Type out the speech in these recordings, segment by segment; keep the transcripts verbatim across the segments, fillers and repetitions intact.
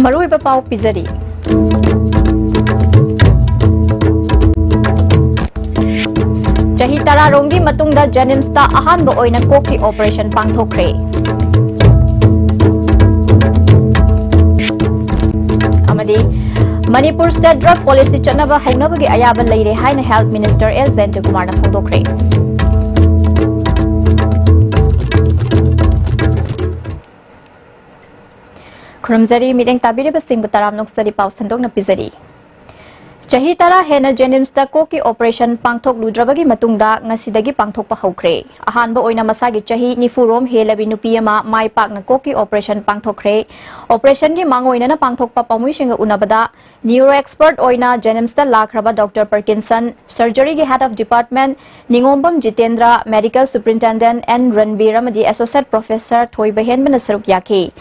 ꯃꯔꯨꯑꯣꯏꯕ ꯄꯥꯎ ꯄꯤꯖꯔꯤ꯫ ꯆꯍꯤ ꯇꯔꯥꯔꯣꯝꯒꯤ ꯃꯇꯨꯡꯗ JNIMSꯇ ꯑꯍꯥꯟꯕ ꯑꯣꯏꯅ ꯀꯣꯛꯀꯤ operation ꯄꯥꯡꯊꯣꯛꯈ꯭ꯔꯦ꯫ ꯑꯃꯗꯤ ꯃꯅꯤꯄꯨꯔ State Drug Policy ꯆꯠꯅꯕ ꯍꯧꯅꯕꯒꯤ ꯑꯌꯥꯕ ꯂꯩꯔꯦ ꯍꯥꯏꯅ Health Minister ꯑꯦꯜ ꯖꯌꯟꯇꯀꯨꯃꯥꯔꯅ ꯐꯣꯡꯗꯣꯛꯈ꯭ꯔꯦ꯫ ꯈꯨꯔꯨꯝꯖꯔꯤ, ꯃꯤꯠꯌꯦꯡ ꯇꯥꯕꯤꯔꯤꯕꯁꯤꯡꯕꯨ ꯇꯔꯥꯝꯅ ꯑꯣꯛꯆꯔꯤ꯫ ꯄꯥꯎ ꯁꯟꯗꯣꯛꯅ ꯄꯤꯖꯔꯤ꯫ ꯆꯍꯤ ꯇꯔꯥ ꯍꯦꯟꯅ JNIMSꯇ ꯀꯣꯛꯀꯤ operation ꯄꯥꯡꯊꯣꯛꯂꯨꯗ꯭ꯔꯕꯒꯤ ꯃꯇꯨꯡꯗ ꯉꯁꯤꯗꯒꯤ ꯄꯥꯡꯊꯣꯛꯄ ꯍꯧꯈ꯭ꯔꯦ꯫ ꯑꯍꯥꯟꯕ ꯑꯣꯏꯅ ꯃꯁꯥꯒꯤ ꯆꯍꯤ ꯅꯤꯐꯨ ꯔꯣꯝ ꯍꯦꯜꯂꯕꯤ ꯅꯨꯄꯤ ꯑꯃ ꯃꯥꯏ ꯄꯥꯛꯅ ꯀꯣꯛꯀꯤ operation ꯄꯥꯡꯊꯣꯛꯈ꯭ꯔꯦ꯫ Operationꯒꯤ ꯃꯥꯡꯑꯣꯏꯅꯅ ꯄꯥꯡꯊꯣꯛꯄ ꯄꯥꯝꯃꯨꯏꯁꯤꯡꯒ ꯎꯅꯕꯗ neuro expert ꯑꯣꯏꯅ JNIMSꯇ ꯂꯥꯛꯈ꯭ꯔꯕ Doctor Parkinson, Surgeryꯒꯤ Head of Department Ningombam Jitendra, Medical Superintendent N Ranbir ꯑꯃꯗꯤ Associate Professor ꯊꯣꯏꯕꯍꯦꯟꯕꯅ ꯁꯔꯨꯛ ꯌꯥꯈꯤ꯫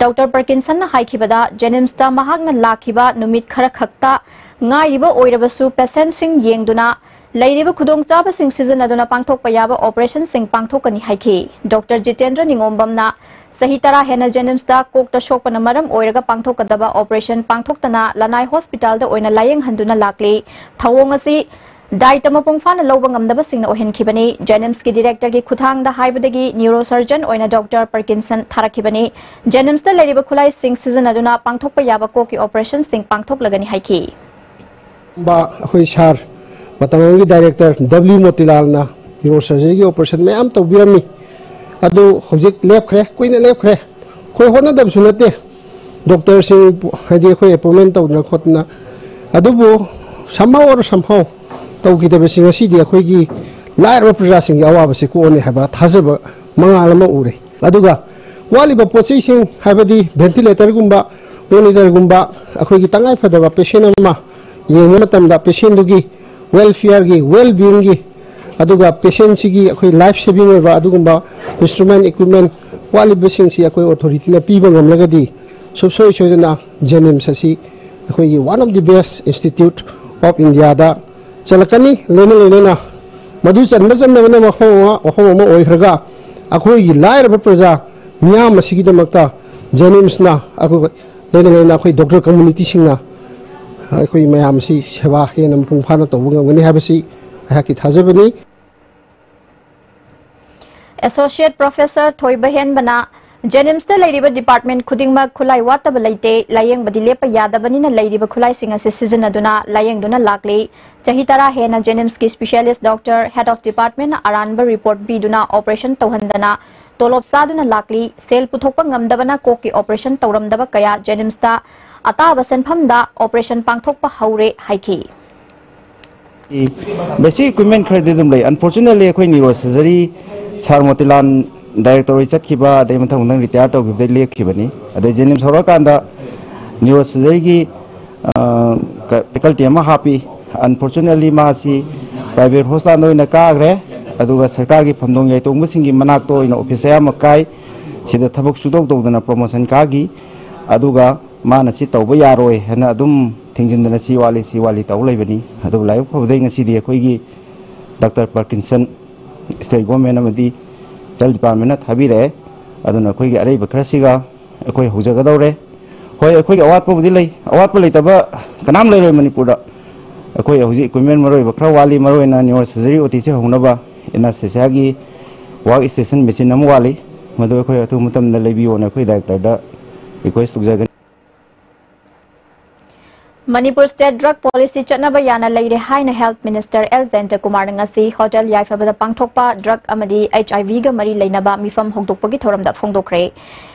Doctor Parkinsonꯅ ꯍꯥꯏꯈꯤꯕꯗ, JNIMSꯇ ꯃꯍꯥꯛꯅ ꯂꯥꯛꯈꯤꯕ ꯅꯨꯃꯤꯠ ꯈꯔꯈꯛꯇ ꯉꯥꯏꯔꯤꯕ ꯑꯣꯏꯔꯕꯁꯨ, patientꯁꯤꯡ ꯌꯦꯡꯗꯨꯅ ꯂꯩꯔꯤꯕ ꯈꯨꯗꯣꯡꯆꯥꯕꯁꯤꯡ ꯁꯤꯖꯤꯟꯅꯗꯨꯅ ꯄꯥꯡꯊꯣꯛꯄ ꯌꯥꯕ operationꯁꯤꯡ ꯄꯥꯡꯊꯣꯛꯀꯅꯤ ꯍꯥꯏꯈꯤ꯫ Doctor ꯖꯤꯇꯦꯟꯗ꯭ꯔ ꯅꯤꯉꯣꯝꯕꯝꯅ ꯆꯍꯤ ꯇꯔꯥ ꯍꯦꯟꯅ JNIMSꯇ ꯀꯣꯛꯇ ꯁꯣꯛꯄꯅ ꯃꯔꯝ ꯑꯣꯏꯔꯒ ꯄꯥꯡꯊꯣꯛꯀꯗꯕ operation ꯄꯥꯡꯊꯣꯛꯇꯅ ꯂꯅꯥꯏ hospitalꯗ ꯑꯣꯏꯅ ꯂꯥꯌꯦꯡꯍꯟꯗꯨꯅ ꯂꯥꯛꯂꯤ꯫ ꯊꯧꯑꯣꯡ ꯑꯁꯤ ꯗꯥꯏꯇ ꯃꯄꯨꯡ ꯐꯥꯅ ꯂꯧꯕ ꯉꯝꯗꯕꯁꯤꯡꯅ ꯑꯣꯏꯍꯟꯈꯤꯕꯅꯤ꯫ JNIMSꯀꯤ directorꯒꯤ ꯈꯨꯠꯊꯥꯡꯗ ꯍꯥꯏꯕꯗꯒꯤ neurosurgeon ꯑꯣꯏꯅ Doctor Parkinson ꯊꯥꯔꯛꯈꯤꯕꯅꯤ꯫ JNIMSꯇ ꯂꯩꯔꯤꯕ ꯈꯨꯠꯂꯥꯏꯁꯤꯡ ꯁꯤꯖꯤꯟꯅꯗꯨꯅ ꯄꯥꯡꯊꯣꯛꯄ ꯌꯥꯕ ꯀꯣꯛꯀꯤ operationꯁꯤꯡ ꯄꯥꯡꯊꯣꯛꯂꯒꯅꯤ ꯍꯥꯏꯈꯤ꯫ ꯑꯩꯈꯣꯏ ꯁꯥꯔ, ꯃꯇꯝ ꯑꯃꯒꯤ director W ꯃꯣꯇꯤꯂꯥꯜꯅ neurosurgeryꯒꯤ operation ꯃꯌꯥꯝ ꯇꯧꯕꯤꯔꯝꯃꯤ꯫ ꯑꯗꯨ ꯍꯧꯖꯤꯛ ꯂꯦꯞꯈ꯭ꯔꯦ, ꯀꯨꯏꯅ ꯂꯦꯞꯈ꯭ꯔꯦ꯫ ꯑꯩꯈꯣꯏ ꯍꯣꯠꯅꯗꯕꯁꯨ ꯅꯠꯇꯦ, doctorꯁꯤꯡ ꯍꯥꯏꯗꯤ ꯑꯩꯈꯣꯏ appointment ꯇꯧꯗꯅ ꯈꯣꯠꯇꯅ꯫ ꯑꯗꯨꯕꯨ somehow or somehow ꯇꯧꯈꯤꯗꯕꯁꯤ ꯉꯁꯤꯗꯤ ꯑꯩꯈꯣꯏꯒꯤ ꯂꯥꯏꯔꯕ ꯄ꯭ꯔꯖꯥꯁꯤꯡꯒꯤ ꯑꯋꯥꯕꯁꯤ ꯀꯣꯛꯑꯅꯤ ꯍꯥꯏꯕ ꯊꯥꯖꯕ ꯃꯉꯥꯜ ꯑꯃ ꯎꯔꯦ꯫ ꯑꯗꯨꯒ ꯋꯥꯠꯂꯤꯕ ꯄꯣꯠ ꯆꯩꯁꯤꯡ, ꯍꯥꯏꯕꯗꯤ ventilatorꯒꯨꯝꯕ, monitorꯒꯨꯝꯕ, ꯑꯩꯈꯣꯏꯒꯤ ꯇꯉꯥꯏ ꯐꯗꯕ patient ꯑꯃ ꯌꯦꯡꯕ ꯃꯇꯝꯗ patientꯗꯨꯒꯤ welfareꯒꯤ, well-beingꯒꯤ, ꯑꯗꯨꯒ patientꯁꯤꯒꯤ ꯑꯩꯈꯣꯏ life saving ꯑꯣꯏꯕ ꯑꯗꯨꯒꯨꯝꯕ instrument, equipment ꯋꯥꯠꯂꯤꯕꯁꯤꯡꯁꯤ ꯑꯩꯈꯣꯏ authorityꯅ ꯄꯤꯕ ꯉꯝꯂꯒꯗꯤ ꯁꯨꯡꯁꯣꯏ ꯁꯣꯏꯗꯅ JNIMS ꯑꯁꯤ ꯑꯩꯈꯣꯏꯒꯤ one of the best institute of Indiaꯗ ꯆꯠꯂꯛꯀꯅꯤ꯫ ꯂꯣꯏꯅ ꯂꯣꯏꯅꯅ ꯃꯗꯨ ꯆꯟꯕ ꯆꯟꯗꯕꯅ ꯃꯐꯝ ꯑꯃ, ꯋꯥꯐꯝ ꯑꯃ ꯑꯣꯏꯈ꯭ꯔꯒ, ꯑꯩꯈꯣꯏꯒꯤ ꯂꯥꯏꯔꯕ ꯄ꯭ꯔꯖꯥ ꯃꯤꯌꯥꯝ ꯑꯁꯤꯒꯤꯗꯃꯛꯇ JNIMSꯅ ꯑꯩꯈꯣꯏ ꯂꯣꯏꯅ ꯂꯣꯏꯅ ꯑꯩꯈꯣꯏ ꯗꯣꯛꯇꯔ ꯀꯝꯃꯨꯅꯤꯇꯤꯁꯤꯡꯅ ꯑꯩꯈꯣꯏ ꯃꯌꯥꯝꯁꯤ ꯁꯦꯕꯥ ꯍꯦꯟꯅ ꯃꯄꯨꯡ ꯐꯥꯅ ꯇꯧꯕ ꯉꯝꯒꯅꯤ ꯍꯥꯏꯕꯁꯤ ꯑꯩꯍꯥꯛꯀꯤ ꯊꯥꯖꯕꯅꯤ꯫ ꯑꯦꯁꯣꯁꯤꯌꯦꯠ ꯄ꯭ꯔꯣꯐꯦꯁꯔ ꯊꯣꯏꯕ ꯍꯦꯟꯕꯅ ꯖꯦꯅꯤꯝꯁꯇ ꯂꯩꯔꯤꯕ ꯗꯤꯄꯥꯔꯠꯃꯦꯟ ꯈꯨꯗꯤꯡꯃꯛ ꯈꯨꯠꯂꯥꯏ ꯋꯥꯠꯇꯕ ꯂꯩꯇꯦ, ꯂꯥꯌꯦꯡꯕꯗꯤ ꯂꯦꯞꯄ ꯌꯥꯗꯕꯅꯤꯅ ꯂꯩꯔꯤꯕ ꯈꯨꯠꯂꯥꯏꯁꯤꯡ ꯑꯁꯤ ꯁꯤꯖꯤꯟꯅꯗꯨꯅ ꯂꯥꯌꯦꯡꯗꯨꯅ ꯂꯥꯛꯂꯤ꯫ ꯆꯍꯤ ꯇꯔꯥ ꯍꯦꯟꯅ ꯖꯦꯅꯤꯝꯁꯀꯤ ꯁ꯭ꯄꯤꯁꯤꯌꯦꯂꯤꯁ ꯗꯣꯛꯇꯔ, ꯍꯦꯗ ꯑꯣꯐ ꯗꯤꯄꯥꯔꯠꯃꯦꯟꯅ ꯑꯔꯥꯟꯕ ꯔꯤꯄꯣꯔꯠ ꯄꯤꯗꯨꯅ ꯑꯣꯄꯔꯦꯁꯟ ꯇꯧꯍꯟꯗꯅ ꯇꯣꯂꯣꯞ ꯆꯥꯗꯨꯅ ꯂꯥꯛꯂꯤ꯫ ꯁꯦꯜ ꯄꯨꯊꯣꯛꯄ ꯉꯝꯗꯕꯅ ꯀꯣꯛꯀꯤ ꯑꯣꯄꯔꯦꯁꯟ ꯇꯧꯔꯝꯗꯕ ꯀꯌꯥ ꯖꯦꯅꯤꯝꯁꯇ ꯑꯇꯥꯕ ꯁꯦꯟꯐꯝꯗ ꯑꯣꯄꯔꯦꯁꯟ ꯄꯥꯡꯊꯣꯛꯄ ꯍꯧꯔꯦ ꯍꯥꯏꯈꯤ꯫ ꯕꯦꯁꯤꯛ ꯏꯀ꯭ꯋꯤꯞꯃꯦꯟ ꯈꯔꯗꯤ ꯑꯗꯨꯝ ꯂꯩ꯫ ꯑꯟꯐꯣꯔꯆꯨꯅꯦꯠꯂꯤ ꯑꯩꯈꯣꯏ ꯅ꯭ꯌꯨꯔꯣ ꯁꯔꯖꯔꯤ ꯁꯥꯔ ꯃꯣꯇꯤꯂꯥꯜ ꯗꯥꯏꯔꯦꯛꯇꯔ ꯑꯣꯏ ꯆꯠꯈꯤꯕ, ꯑꯗꯩ ꯃꯊꯪ ꯃꯊꯪ ꯔꯤꯇꯥꯌꯔ ꯇꯧꯈꯤꯕꯗꯩ ꯂꯦꯞꯈꯤꯕꯅꯤ꯫ ꯑꯗꯩ ꯖꯦꯅꯤꯝꯁ ꯍꯧꯔꯛꯑꯀꯥꯟꯗ ꯅ꯭ꯌꯨꯔꯣ ꯁꯔꯖꯔꯤꯒꯤ ꯐꯦꯀꯜꯇꯤ ꯑꯃ ꯍꯥꯞꯄꯤ꯫ ꯑꯟꯐꯣꯔꯆꯨꯅꯦꯠꯂꯤ ꯃꯥꯁꯤ ꯄ꯭ꯔꯥꯏꯚꯦꯠ ꯍꯣꯁꯄꯤꯇꯥꯜꯗ ꯑꯣꯏꯅ ꯀꯥꯈ꯭ꯔꯦ꯫ ꯑꯗꯨꯒ ꯁꯔꯀꯥꯔꯒꯤ ꯐꯝꯗꯣꯡ ꯌꯥꯏꯇꯣꯡꯕꯁꯤꯡꯒꯤ ꯃꯅꯥꯛꯇ ꯑꯣꯏꯅ ꯑꯣꯐꯤꯁ ꯑꯌꯥꯝꯕ ꯀꯥꯏ꯫ ꯁꯤꯗ ꯊꯕꯛ ꯁꯨꯇꯧ ꯇꯧꯗꯅ ꯄ꯭ꯔꯣꯃꯣꯁꯟ ꯀꯥꯈꯤ꯫ ꯑꯗꯨꯒ ꯃꯥꯅ ꯁꯤ ꯇꯧꯕ ꯌꯥꯔꯣꯏ ꯍꯥꯏꯅ ꯑꯗꯨꯝ ꯊꯤꯡꯖꯤꯟꯗꯅ ꯁꯤ ꯋꯥꯠꯂꯤ, ꯁꯤ ꯋꯥꯠꯂꯤ ꯇꯧ ꯂꯩꯕꯅꯤ꯫ ꯑꯗꯨꯕꯨ ꯂꯥꯏꯕꯛ ꯐꯕꯗꯒꯤ ꯉꯁꯤꯗꯤ ꯑꯩꯈꯣꯏꯒꯤ ꯗꯥꯛꯇꯔ ꯄꯥꯔꯀꯤꯟꯁꯟ, ꯁ꯭ꯇꯦꯠ ꯒꯣꯔꯃꯦꯟ ꯑꯃꯗꯤ ꯍꯦꯜꯊ ꯗꯤꯄꯥꯔꯠꯃꯦꯟꯅ ꯊꯥꯕꯤꯔꯛꯑꯦ꯫ ꯑꯗꯨꯅ ꯑꯩꯈꯣꯏꯒꯤ ꯑꯔꯩꯕ ꯈꯔꯁꯤꯒ ꯑꯩꯈꯣꯏ ꯍꯧꯖꯒꯗꯧꯔꯦ꯫ ꯍꯣꯏ, ꯑꯩꯈꯣꯏꯒꯤ ꯑꯋꯥꯠꯄꯕꯨꯗꯤ ꯂꯩ, ꯑꯋꯥꯠꯄ ꯂꯩꯇꯕ ꯀꯅꯥꯝ ꯂꯩꯔꯣꯏ ꯃꯅꯤꯄꯨꯔꯗ꯫ ꯑꯩꯈꯣꯏ ꯍꯧꯖꯤꯛ ꯏꯀ꯭ꯋꯤꯞꯃꯦꯟ ꯃꯔꯨꯑꯣꯏꯕ ꯈꯔ ꯋꯥꯠꯂꯤ, ꯃꯔꯨꯑꯣꯏꯅ ꯅ꯭ꯌꯨꯔꯣ ꯁꯔꯖꯔꯤ ꯑꯣ ꯇꯤꯁꯤ ꯍꯧꯅꯕ ꯑꯦꯅꯥꯁꯊꯦꯁꯤꯌꯥꯒꯤ ꯋꯥꯔꯛ ꯁ꯭ꯇꯦꯁꯟ ꯃꯦꯆꯤꯟ ꯑꯃ ꯋꯥꯠꯂꯤ꯫ ꯃꯗꯨ ꯑꯩꯈꯣꯏ ꯑꯊꯨꯕ ꯃꯇꯝꯗ ꯂꯩꯕꯤꯌꯣꯅ ꯑꯩꯈꯣꯏ ꯗꯥꯏꯔꯦꯛꯇꯔꯗ ꯔꯤꯀ꯭ꯋꯦꯁ ꯇꯧꯖꯒꯅꯤ꯫ ꯃꯅꯤꯄꯨꯔ ꯁ꯭ꯇꯦꯠ ꯗ꯭ꯔꯒ ꯄꯣꯂꯤꯁꯤ ꯆꯠꯅꯕ ꯌꯥꯅ ꯂꯩꯔꯦ ꯍꯥꯏꯅ ꯍꯦꯜꯊ ꯃꯤꯅꯤꯁꯇꯔ ꯑꯦꯜ ꯖꯌꯟꯇꯀꯨꯃꯥꯔꯅ ꯉꯁꯤ ꯍꯣꯇꯦꯜ ꯌꯥꯏꯐꯕꯗ ꯄꯥꯡꯊꯣꯛꯄ ꯗ꯭ꯔꯒ ꯑꯃꯗꯤ ꯑꯩꯆ ꯑꯥꯏ ꯚꯤꯒ ꯃꯔꯤ ꯂꯩꯅꯕ ꯃꯤꯐꯝ ꯍꯧꯗꯣꯛꯄꯒꯤ ꯊꯧꯔꯝꯗ ꯐꯣꯡꯗꯣꯛꯈ꯭ꯔꯦ꯫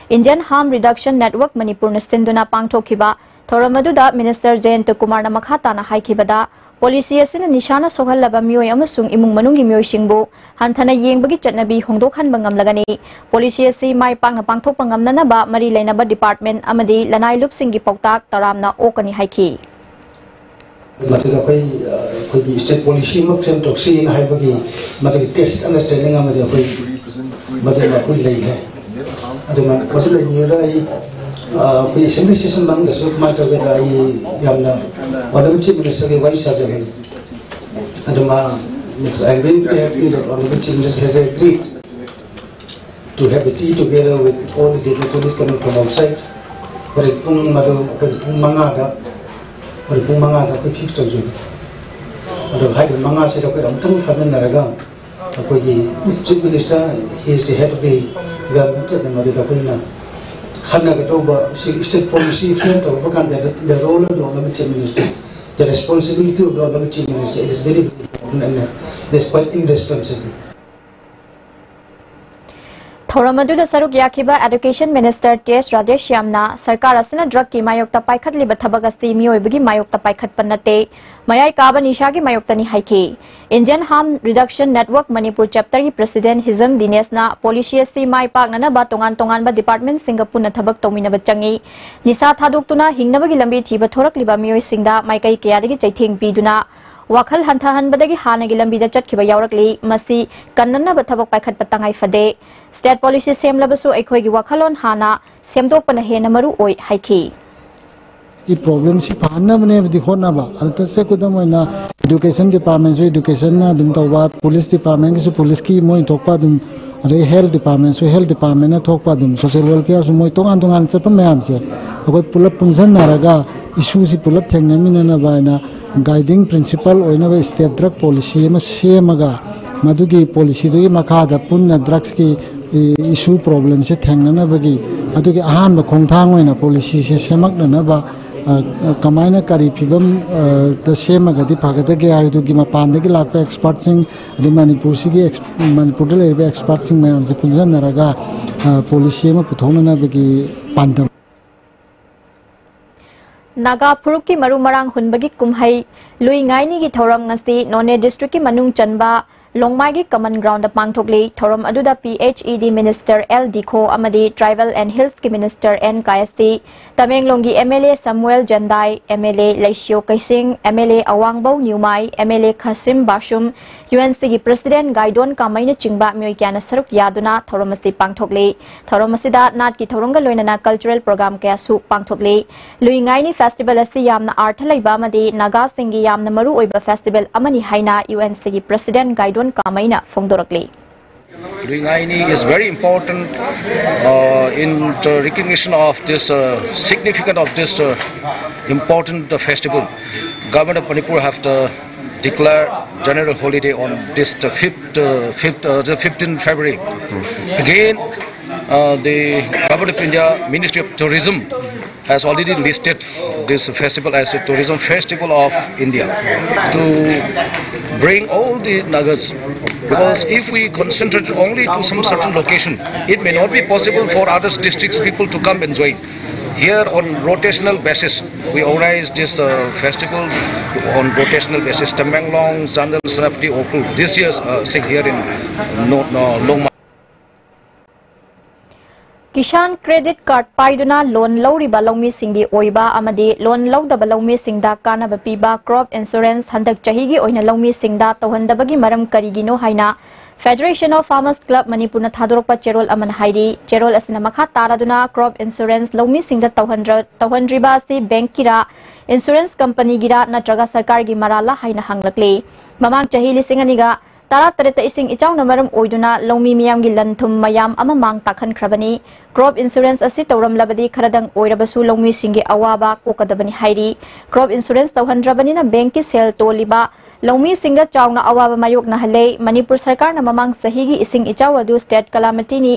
ꯏꯟꯗꯤꯌꯟ ꯍꯥꯔꯝ ꯔꯤꯗꯛꯁꯟ ꯅꯦꯠꯋꯔꯛ ꯃꯅꯤꯄꯨꯔꯅ ꯁꯤꯟꯗꯨꯅ ꯄꯥꯡꯊꯣꯛꯈꯤꯕ ꯊꯧꯔꯝ ꯑꯗꯨꯗ ꯃꯤꯅꯤꯁꯇꯔ ꯖꯌꯟꯇꯀꯨꯃꯥꯔꯅ ꯃꯈꯥ ꯇꯥꯅ ꯍꯥꯏꯈꯤꯕꯗ, ꯄꯣꯂꯤꯁꯤ ꯑꯁꯤꯅ ꯅꯤꯁꯥꯅ ꯁꯣꯛꯍꯜꯂꯕ ꯃꯤꯑꯣꯏ ꯑꯃꯁꯨꯡ ꯏꯃꯨꯡ ꯃꯅꯨꯡꯒꯤ ꯃꯤꯑꯣꯏꯁꯤꯡꯕꯨ ꯍꯟꯊꯅ ꯌꯦꯡꯕꯒꯤ ꯆꯠꯅꯕꯤ ꯍꯣꯡꯗꯣꯛꯍꯟꯕ ꯉꯝꯂꯒꯅꯤ꯫ ꯄꯣꯂꯤꯁꯤ ꯑꯁꯤ ꯃꯥꯏ ꯄꯥꯛꯅ ꯄꯥꯡꯊꯣꯛꯄ ꯉꯝꯅꯅꯕ ꯃꯔꯤ ꯂꯩꯅꯕ ꯗꯤꯄꯥꯔꯠꯃꯦꯟꯠ ꯑꯃꯗꯤ ꯂꯅꯥꯏ ꯂꯨꯞꯁꯤꯡꯒꯤ ꯄꯥꯎꯇꯥꯛ ꯇꯔꯥꯝꯅ ꯑꯣꯛꯀꯅꯤ ꯍꯥꯏꯈꯤ꯫ ꯃꯗꯨꯗ ꯑꯩꯈꯣꯏ, ꯑ, ꯑꯩꯈꯣꯏꯒꯤ ꯁ꯭ꯇꯦꯠ ꯄꯣꯂꯤꯁꯤ ꯑꯃ ꯐ꯭ꯔꯦꯝ ꯇꯧꯁꯤꯅ ꯍꯥꯏꯕꯒꯤ ꯃꯗꯨꯒꯤ ꯇꯦꯁ ꯑꯟꯗꯔꯁ꯭ꯇꯦꯟꯗꯤꯡ ꯑꯃꯗꯤ ꯑꯩꯈꯣꯏ ꯃꯗꯨꯃ ꯑꯩꯈꯣꯏ ꯂꯩ ꯍꯥꯏ꯫ ꯑꯗꯨꯅ ꯃꯗꯨ ꯂꯩꯔꯤꯉꯩꯗ ꯑꯩ, ꯑ, ꯑꯩꯈꯣꯏ ꯑꯦꯁꯦꯝꯕ꯭ꯂꯤ ꯁꯦꯁꯟ ꯃꯅꯨꯡꯗꯁꯨ ꯀꯃꯥꯏꯅ ꯇꯧꯒꯦꯗ ꯑꯩ ꯌꯥꯝꯅ ꯑꯣꯅꯔꯦꯕꯜ ꯆꯤꯐ ꯃꯤꯅꯤꯁꯇꯔꯒꯤ ꯋꯥꯔꯤ ꯁꯥꯖꯕꯅꯤ꯫ ꯑꯗꯨ ꯃꯥ, I am very happy that Honorable Chief Minister has agreed to have a tea together with all the dignitaries coming from outside. ꯍꯣꯔꯦꯟ ꯄꯨꯡ ꯃꯗꯨ ꯑꯩꯈꯣꯏ ꯄꯨꯡ ꯃꯉꯥꯗ, ꯍꯣꯔꯦꯟ ꯄꯨꯡ ꯃꯉꯥꯗ ꯑꯩꯈꯣꯏ ꯐꯤꯛꯁ ꯇꯧꯖꯩ꯫ ꯑꯗꯣ ꯍꯥꯏꯔꯤꯕ ꯃꯉꯥꯁꯤꯗ ꯑꯩꯈꯣꯏ ꯑꯃꯨꯛꯇꯪ ꯐꯝꯃꯤꯟꯅꯔꯒ ꯑꯩꯈꯣꯏꯒꯤ chief minister, he is the head of the government, ꯑꯗꯨ ꯃꯗꯨꯗ ꯑꯩꯈꯣꯏꯅ ꯈꯟꯅꯒꯗꯧꯕ ꯁꯤ ꯁ꯭ꯇꯦꯠ ꯄꯣꯂꯤꯁꯤ ꯐ꯭ꯔꯦꯝ ꯇꯧꯔꯛꯄ ꯀꯥꯟꯗ the role of the honorable chief minister, the responsibility of the honorable chief minister is very, very important and, uh, is quite indispensable. ꯊꯧꯔꯝ ꯑꯗꯨꯗ ꯁꯔꯨꯛ ꯌꯥꯈꯤꯕ Education Minister T S ꯔꯥꯙꯦꯁ꯭ꯌꯥꯝꯅ ꯁꯔꯀꯥꯔ ꯑꯁꯤꯅ ꯗ꯭ꯔꯒꯀꯤ ꯃꯥꯌꯣꯛꯇ ꯄꯥꯏꯈꯠꯂꯤꯕ ꯊꯕꯛ ꯑꯁꯤ ꯃꯤꯑꯣꯏꯕꯒꯤ ꯃꯥꯌꯣꯛꯇ ꯄꯥꯏꯈꯠꯄ ꯅꯠꯇꯦ, ꯃꯌꯥꯏ ꯀꯥꯕ ꯅꯤꯁꯥꯒꯤ ꯃꯥꯌꯣꯛꯇꯅꯤ ꯍꯥꯏꯈꯤ꯫ Indian Harm Reduction Network Manipur ꯆꯦꯞꯇꯔꯒꯤ ꯄ꯭ꯔꯁꯤꯗꯦꯟꯠ ꯍꯤꯖꯝ ꯗꯤꯅꯦꯁꯅ ꯄꯣꯂꯤꯁꯤ ꯑꯁꯤ ꯃꯥꯏ ꯄꯥꯛꯅꯅꯕ ꯇꯣꯉꯥꯟ ꯇꯣꯉꯥꯟꯕ ꯗꯤꯄꯥꯔꯠꯃꯦꯟꯠꯁꯤꯡꯒ ꯄꯨꯟꯅ ꯊꯕꯛ ꯇꯧꯃꯤꯟꯅꯕ ꯆꯪꯏ꯫ ꯅꯤꯁꯥ ꯊꯥꯗꯣꯛꯇꯨꯅ ꯍꯤꯡꯅꯕꯒꯤ ꯂꯝꯕꯤ ꯊꯤꯕ ꯊꯣꯔꯛꯂꯤꯕ ꯃꯤꯑꯣꯏꯁꯤꯡꯗ ꯃꯥꯏꯀꯩ ꯀꯌꯥꯗꯒꯤ ꯆꯩꯊꯦꯡ ꯄꯤꯗꯨꯅ ꯋꯥꯈꯜ ꯍꯟꯊꯍꯟꯕꯗꯒꯤ ꯍꯥꯟꯅꯒꯤ ꯂꯝꯕꯤꯗ ꯆꯠꯈꯤꯕ ꯌꯥꯎꯔꯛꯂꯤ꯫ ꯃꯁꯤ ꯀꯟꯅꯅꯕ ꯊꯕꯛ ꯄꯥꯏꯈꯠꯄ ꯇꯉꯥꯏ ꯐꯗꯦ꯫ ꯁ꯭ꯇꯦꯠ ꯄꯣꯂꯤꯁꯤ ꯁꯦꯝꯂꯕꯁꯨ ꯑꯩꯈꯣꯏꯒꯤ ꯋꯥꯈꯜꯂꯣꯟ ꯍꯥꯟꯅ ꯁꯦꯝꯗꯣꯛꯄꯅ ꯍꯦꯟꯅ ꯃꯔꯨ ꯑꯣꯏ ꯍꯥꯏꯈꯤ꯫ ꯁꯤ ꯄ꯭ꯔꯣꯕ꯭ꯂꯦꯝꯁꯤ ꯐꯍꯟꯅꯕꯅꯦꯕꯗꯤ ꯍꯣꯠꯅꯕ꯫ ꯑꯗꯨ ꯇꯁꯦꯡ ꯈꯨꯗꯝ ꯑꯣꯏꯅ ꯏꯗꯨꯀꯦꯁꯟ ꯗꯤꯄꯥꯔꯠꯃꯦꯟꯁꯨ ꯏꯗꯨꯀꯦꯁꯟꯅ ꯑꯗꯨꯝ ꯇꯧꯕ, ꯄꯨꯂꯤꯁ ꯗꯤꯄꯥꯔꯠꯃꯦꯟꯒꯤꯁꯨ ꯄꯨꯂꯤꯁꯀꯤ ꯃꯣꯏ ꯊꯣꯛꯄ ꯑꯗꯨꯝ, ꯑꯗꯩ ꯍꯦꯜꯊ ꯗꯤꯄꯥꯔꯠꯃꯦꯟꯁꯨ ꯍꯦꯜꯊ ꯗꯤꯄꯥꯔꯠꯃꯦꯟꯅ ꯊꯣꯛꯄ ꯑꯗꯨꯝ, ꯁꯣꯁꯤꯌꯦꯜ ꯋꯦꯜꯐꯤꯌꯔꯁꯨ ꯃꯣꯏ ꯇꯣꯉꯥꯟ ꯇꯣꯉꯥꯟꯅ ꯆꯠꯄ ꯃꯌꯥꯝꯁꯦ ꯑꯩꯈꯣꯏ ꯄꯨꯂꯞ ꯄꯨꯟꯁꯤꯟꯅꯔꯒ ꯏꯁꯨꯁꯤ ꯄꯨꯂꯞ ꯊꯦꯡꯅꯃꯤꯟꯅꯅꯕ ꯍꯥꯏꯅ ꯒꯥꯏꯗꯤꯡ ꯄ꯭ꯔꯤꯟꯁꯤꯄꯜ ꯑꯣꯏꯅꯕ ꯁ꯭ꯇꯦꯠ ꯗ꯭ꯔꯒ ꯄꯣꯂꯤꯁꯤ ꯑꯃ ꯁꯦꯝꯃꯒ ꯃꯗꯨꯒꯤ ꯄꯣꯂꯤꯁꯤꯗꯨꯒꯤ ꯃꯈꯥꯗ ꯄꯨꯟꯅ ꯗ꯭ꯔꯒꯁꯀꯤ ꯏꯁꯨ ꯄ꯭ꯔꯣꯕ꯭ꯂꯦꯝꯁꯦ ꯊꯦꯡꯅꯅꯕꯒꯤ ꯑꯗꯨꯒꯤ ꯑꯍꯥꯟꯕ ꯈꯣꯡꯊꯥꯡ ꯑꯣꯏꯅ ꯄꯣꯂꯤꯁꯤꯁꯦ ꯁꯦꯝꯃꯛꯅꯅꯕ, ꯑ, ꯀꯃꯥꯏꯅ ꯀꯔꯤ ꯐꯤꯕꯝ, ꯑ, ꯗ ꯁꯦꯝꯃꯒꯗꯤ ꯐꯒꯗꯒꯦ ꯍꯥꯏꯕꯗꯨꯒꯤ ꯃꯄꯥꯟꯗꯒꯤ ꯂꯥꯛꯄ ꯑꯦꯛꯁꯄꯔꯠꯁꯤꯡ ꯑꯗꯩ ꯃꯅꯤꯄꯨꯔꯁꯤꯒꯤ ꯑꯦꯛꯁ-, ꯃꯅꯤꯄꯨꯔꯗ ꯂꯩꯔꯤꯕ ꯑꯦꯛꯁꯄꯔꯠꯁꯤꯡ ꯃꯌꯥꯝꯁꯦ ꯄꯨꯟꯁꯤꯟꯅꯔꯒ, ꯑ, ꯄꯣꯂꯤꯁꯤ ꯑꯃ ꯄꯨꯊꯣꯛꯅꯅꯕꯒꯤ ꯄꯥꯟꯗꯝ꯫ ꯅꯥꯒꯥ ꯐꯨꯔꯨꯞꯀꯤ ꯃꯔꯨ ꯃꯔꯥꯡ ꯍꯨꯟꯕꯒꯤ ꯀꯨꯝꯍꯩ ꯂꯨꯏ ꯉꯥꯏꯅꯤꯒꯤ ꯊꯧꯔꯝ ꯉꯁꯤ ꯅꯣꯅꯦ ꯗꯤꯁꯇ꯭ꯔꯤꯛꯀꯤ ꯃꯅꯨꯡ ꯆꯟꯕ ꯂꯣꯡꯃꯥꯏꯒꯤ ꯀꯃꯟ ꯒ꯭ꯔꯥꯎꯟꯗ ꯄꯥꯡꯊꯣꯛꯂꯤ꯫ ꯊꯧꯔꯝ ꯑꯗꯨꯗ P H E D minister L Dikho ꯑꯃꯗꯤ ꯇ꯭ꯔꯥꯏꯕꯦꯜ ꯑꯦꯟ ꯍꯤꯜꯁꯀꯤ ꯃꯤꯅꯤꯁꯇꯔ ꯑꯦꯟ ꯀꯥꯌꯁꯇꯤ, ꯇꯃꯦꯡꯂꯣꯡꯒꯤ M L A Samuel Jendai, M L A Leishiyo Keishing, M L A Awangbow Newmai, M L A Khashim Vashum, U N C ꯒꯤ ꯄ꯭ꯔꯁꯤꯗꯦꯟꯠ ꯒꯥꯏꯗꯣꯟ ꯀꯥꯃꯩꯅꯆꯤꯡꯕ ꯃꯤꯑꯣꯏ ꯀꯌꯥꯅ ꯁꯔꯨꯛ ꯌꯥꯗꯨꯅ ꯊꯧꯔꯝ ꯑꯁꯤ ꯄꯥꯡꯊꯣꯛꯂꯤ꯫ ꯊꯧꯔꯝ ꯑꯁꯤꯗ ꯅꯥꯠꯀꯤ ꯊꯧꯔꯝꯒ ꯂꯣꯏꯅꯅ ꯀꯜꯆꯔꯦꯜ ꯄ꯭ꯔꯣꯒ꯭ꯔꯥꯝ ꯀꯌꯥꯁꯨ ꯄꯥꯡꯊꯣꯛꯂꯤ꯫ ꯂꯨꯏ ꯉꯥꯏꯅꯤ ꯐꯦꯁꯇꯤꯚꯦꯜ ꯑꯁꯤ ꯌꯥꯝꯅ ꯑꯥꯔꯊ ꯂꯩꯕ ꯑꯃꯗꯤ ꯅꯥꯒꯥꯁꯤꯡꯒꯤ ꯌꯥꯝꯅ ꯃꯔꯨ ꯑꯣꯏꯕ ꯐꯦꯁꯇꯤꯚꯦꯜ ꯑꯃꯅꯤ ꯍꯥꯏꯅ U N C ꯒꯤ president ꯒꯥꯏꯗꯣꯟ ꯀꯥꯃꯩꯅ ꯐꯣꯡꯗꯣꯔꯛꯂꯤ꯫ Luingaini is very important uh, in the recognition of this uh, significant of this uh, important uh, festival. Government of Manipur have uh, declared general holiday on this the fifth, uh, fifth, uh, the fifteenth February. Again, uh, the Government of India Ministry of Tourism has already listed this festival as a tourism festival of India to bring all the Nagas. Because if we concentrate only to some certain location, it may not be possible for other districts people to come enjoy. Here on rotational basis, we organize this uh, festival on rotational basis. Tamenglong, Chandel, Senapati, Ukhrul. This year's uh, sing here in no, no, Longmai. Kisan credit card ꯄꯥꯏꯗꯨꯅ ꯂꯣꯟ ꯂꯧꯔꯤꯕ ꯂꯧꯃꯤꯁꯤꯡꯒꯤ ꯑꯣꯏꯕ ꯑꯃꯗꯤ ꯂꯣꯟ ꯂꯧꯗꯕ ꯂꯧꯃꯤꯁꯤꯡꯗ ꯀꯥꯟꯅꯕ ꯄꯤꯕ crop insurance ꯍꯟꯗꯛ ꯆꯍꯤꯒꯤ ꯑꯣꯏꯅ ꯂꯧꯃꯤꯁꯤꯡꯗ ꯇꯧꯍꯟꯗꯕꯒꯤ ꯃꯔꯝ ꯀꯔꯤꯒꯤꯅꯣ ꯍꯥꯏꯅ Federation of Farmers Club ꯃꯅꯤꯄꯨꯔꯅ ꯊꯥꯗꯣꯔꯛꯄ ꯆꯦꯔꯣꯜ ꯑꯃꯅ ꯍꯥꯏꯔꯤ꯫ ꯆꯦꯔꯣꯜ ꯑꯁꯤꯅ ꯃꯈꯥ ꯇꯥꯔꯗꯨꯅ ꯀ꯭ꯔꯣꯞ ꯏꯟꯁꯨꯔꯦꯟꯁ ꯂꯧꯃꯤꯁꯤꯡꯗ ꯇꯧꯍꯟꯗ꯭ꯔ-, ꯇꯧꯍꯟꯗ꯭ꯔꯤꯕ ꯑꯁꯤ ꯕꯦꯡꯛꯀꯤꯔꯥ, ꯏꯟꯁꯨꯔꯦꯟꯁ ꯀꯝꯄꯅꯤꯒꯤꯔꯥ ꯅꯠꯇ꯭ꯔꯒ ꯁꯔꯀꯥꯔꯒꯤ ꯃꯔꯥꯜꯂ ꯍꯥꯏꯅ ꯍꯪꯂꯛꯂꯤ꯫ ꯃꯃꯥꯡ ꯆꯍꯤ ꯂꯤꯁꯤꯡ ꯑꯅꯤꯒ ꯇꯔꯥꯇꯔꯦꯠꯇ ꯏꯁꯤꯡ ꯏꯆꯥꯎꯅ ꯃꯔꯝ ꯑꯣꯏꯗꯨꯅ ꯂꯧꯃꯤ ꯃꯤꯌꯥꯝꯒꯤ ꯂꯟ ꯊꯨꯝ ꯃꯌꯥꯝ ꯑꯃ ꯃꯥꯡ ꯇꯥꯛꯍꯟꯈ꯭ꯔꯕꯅꯤ꯫ ꯀ꯭ꯔꯣꯞ ꯏꯟꯁꯨꯔꯦꯟꯁ ꯑꯁꯤ ꯇꯧꯔꯝꯂꯕꯗꯤ ꯈꯔꯗꯪ ꯑꯣꯏꯔꯕꯁꯨ ꯂꯧꯃꯤꯁꯤꯡꯒꯤ ꯑꯋꯥꯕ ꯀꯣꯛꯀꯗꯕꯅꯤ ꯍꯥꯏꯔꯤ꯫ ꯀ꯭ꯔꯣꯞ ꯏꯟꯁꯨꯔꯦꯟꯁ ꯇꯧꯍꯟꯗ꯭ꯔꯕꯅꯤꯅ ꯕꯦꯡꯛꯀꯤ ꯁꯦꯜ ꯇꯣꯜꯂꯤꯕ ꯂꯧꯃꯤꯁꯤꯡꯗ ꯆꯥꯎꯅ ꯑꯋꯥꯕ ꯃꯥꯌꯣꯛꯅꯍꯜꯂꯦ꯫ ꯃꯅꯤꯄꯨꯔ ꯁꯔꯀꯥꯔꯅ ꯃꯃꯥꯡ ꯆꯍꯤꯒꯤ ꯏꯁꯤꯡ ꯏꯆꯥꯎ ꯑꯗꯨ ꯁ꯭ꯇꯦꯠ ꯀꯂꯥꯃꯤꯇꯤꯅꯤ